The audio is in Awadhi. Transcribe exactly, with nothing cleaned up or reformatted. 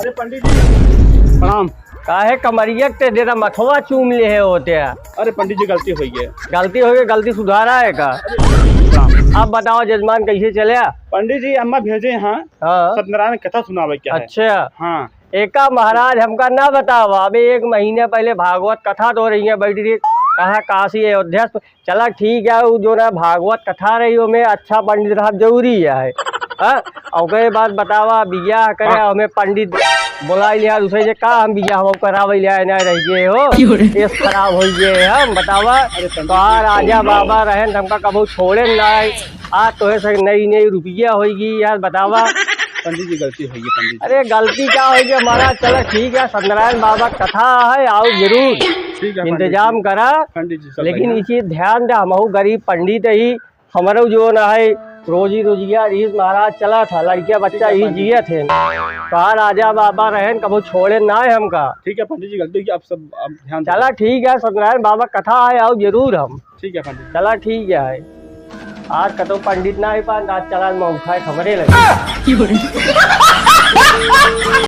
अरे पंडित जी, प्रणाम। काहे कमरिया के तेरे मथवा चूम ले है होते हैं? अरे पंडित जी, गलती होइ गई। गलती होइ गई, गलती सुधारा है का? प्रणाम। अब बताओ जजमान, कैसे चले? पंडित जी, अम्मा भेजे हैं हाँ। सत्यनारायण कथा सुनावे क्या है। अच्छा। हाँ। एका महाराज हमका ना बतावा, अबे एक महीने पहले भागवत कथा तो रही है, बैठ रही, कहाँ काशी अयोध्या से। चला ठीक है, उ जो ना भागवत कथा रही, ओमे अच्छा पंडित रहब जरूरी है। हाँ? और ओकरे बाद बतावा, बियाह करे, हाँ। हमें पंडित बुलाई लिया, दूसरे जे का हम बियाह हम करावे लिया, ना रह गए हो, क्यों रे? केस खराब हो गए हम, बतावा। अरे पंडित तोहार जी, राजा बाबा रहन, हमका कबो छोड़े ना है। आज तोहे से नई नई रुपया होइगी यार, बतावा। पंडित जी, गलती होइगी पंडित जी। अरे गलती क्या होइगी महाराज, चला ठीक है, सत्यनारायण बाबा कथा है, आओ जरूर। ठीक है पंडित जी। इंतजाम करा। पंडित जी, सब लेकिन बढ़िया। इसी ध्यान दे, हमहू गरीब पंडित ही, हमरो जो ना है रोजी रोजिया रीस महाराज चला था, लड़किया बच्चा ठीक है ही पंडित जी। जियत है। कहा राजा बाबा रहन, कबो छोड़े ना है हमका। ठीक है पंडित जी, गलती होइगी, आप सब, आप ध्यान चला दें। ठीक है, सत्यनारायण बाबा कथा है, आओ जरूर हम। ठीक है पंडित। चला ठीक है। आज कतो पंडित ना ही पान, आज चला मौका है, खबरे लगे।